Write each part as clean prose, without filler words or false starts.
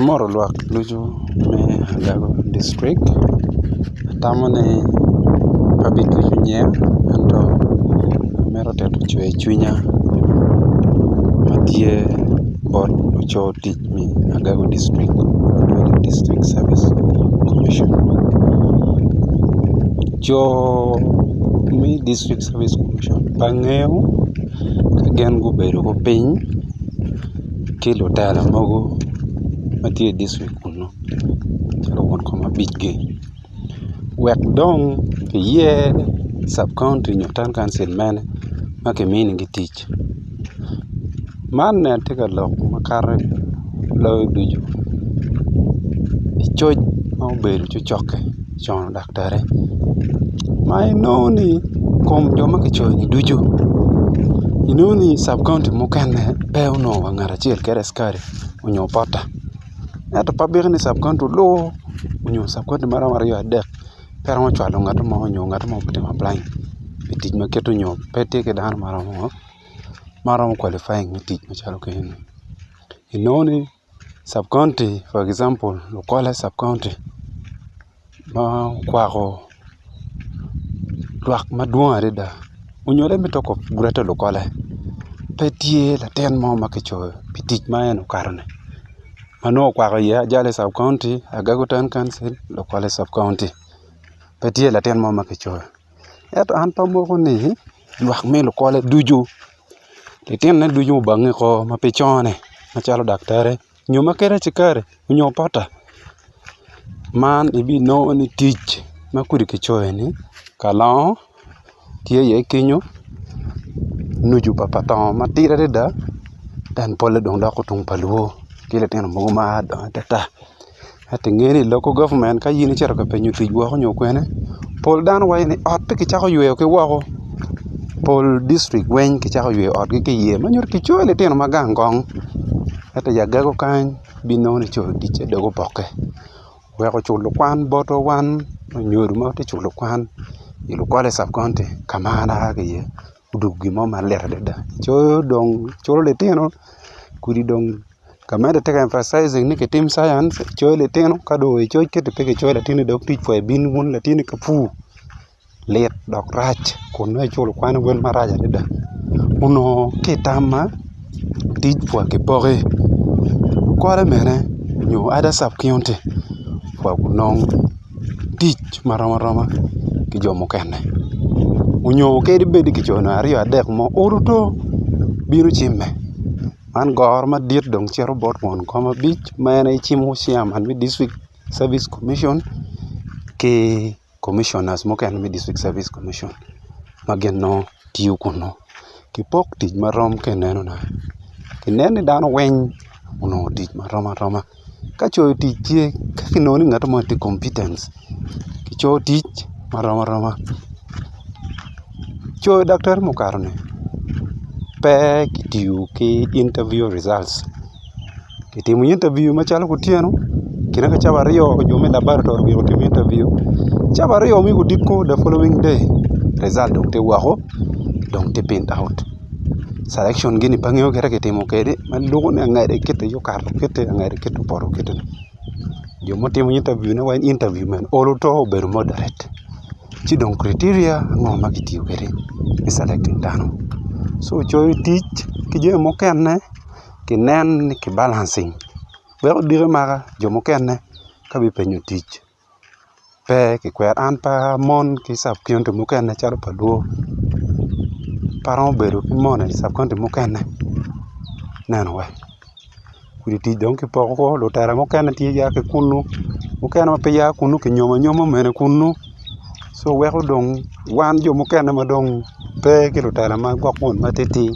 Amoto lwak ducu me agago dictrik atamo ni pe abituco nyinga ento amito tito cwer cwinya ma tye bot luco tic me agago dictrik dictrik service commission co me dictrik service commission pe angeyo ka gin gubedo kupiny ki lutela mogo ma tye i dictrik kunu calo won kom abicgi wek dong kiyer cap kaunti nyo taun kauncil mene ma kiminigi tic man eni atye ka lok makato loyo ducu i coc ma obedo cocokke cono daktari ma inongo ni kom jo ma kicoyo-ni ducu inongo ni cap kaunti mukene pe onongo wa ngat acel kadi acikari nyo pota ento pe byeko ni cap kaunti olor nyo cap kaunti ma romo aryo adek pe romo cwalo ngat mo nyo ngat mo pe otimo apply pi tic ma kite nyo pe tye ki dano ma romo qualifying me tic macalo keno inongo ni cap kaunti for example lukole cap kaunti ma okwako lwak madwong adada onyo let me talk of greater lukole pe tye latin mo ma kicoyo pi tic ma en okato-ni ma nongo okwako iye Ajali cap kaunti, Agago taun kauncil, Lukole cap kaunti pe tye latin mo ma kicoyo ento an pe amoko ni lwak me lukole ducu litinone ducu obange oko ma pe cone macalo daktari nyo ma kadi acikari nyo pota man ibinongo ni tic ma kodi kicoyo-ni kalongo tye iye kenyo nucu pa tongo matidi adada then polle dong loko tung pa luo ki litino mogo ma dongo atata ento inge ni local government ka in icito ka penyo tic woko nyo kwene pol dano waco ni ot pe kicako yweyo ki woko pol dictrik weng kicako yweyo otgi ki iye ma nyuto kicoyo litino ma gang kong ento i agako kany ibinongo ni coyo ticce dong opokke weko culo kwan botwa wan lunyodo ma watye ka culo kwan i lukole cap kaunti ka ma an aa ki iye odoko gin mo malit adada coyo dong culo litino kodi dong Gamente tye ka emphasizing ni kitim science coyo litino ka dong ococ ento pe kicoyo latin i dog tic pwod ibin wun latinni ka pur lit dok rac kun nongo iculo kwan wel marac adada onongo ki itamma tic pwod kipoki kore bene nyo other sub county pwod gunong tic marom aroma ki jo mukene nyo kadi bed ni kicoyo aryo adek mo olo bino cimme. Man goro madit dong cito bot won kom abic ma en aye cimo chairman me district service commission ki commissioners mukene me district service commission ma gin nongo tiyo kunu kipok tic marom ka inenona inen ni dano weng onongo tic marom aroma ka coyo tic tye ka kinongo ni ngat mo tye competence kicoyo tic marom aroma coyo daktari mukato-ni pe kitiyo ki interview results kitimo interview macalo kutyeno kine ka cawa aryo jo me laboratory ogiko timo interview cawa aryo me odiko the following day result dong tye woko dong tye print out selection gini pe angeyo kit ma kitimo kwede ma lwongo ni angede kiti okato kiti angede kiti opoto kiti jo mutimo interview ne weng interview mene olo to obedo moderate ci dong criteria ango ma kitiyo kwede me selecting dano co coyo tic ki jami mukene kinen ni ki balancing wek odiki maka jo mukene ka gupenyo tic pe kikwero an pe amon ki cap county mukene calo pa luo pe aromo bedo ki mon i cap county mukene neno wa kodi tic dong kipoko lutela mukene tye ya ki kunu mukene ma pe ya kunu kinyomo anyoma omene kunu co weko dong wan jo mukene ma dong pe ki lutela ma gwok won matidi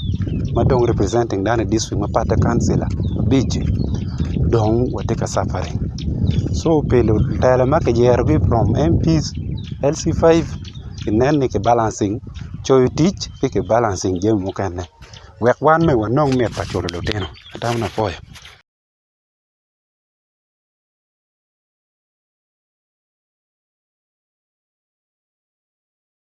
ma dong representing dano i dictrict mapat kancila abic dong watye ka suffering co pi lutela ma kiyerogi from MPs, LC5 inen ni ki balancing coyo tic ki ki balancing jami mukene wek wan bene wanong mit pa culo lutino atamo ni apwoyo.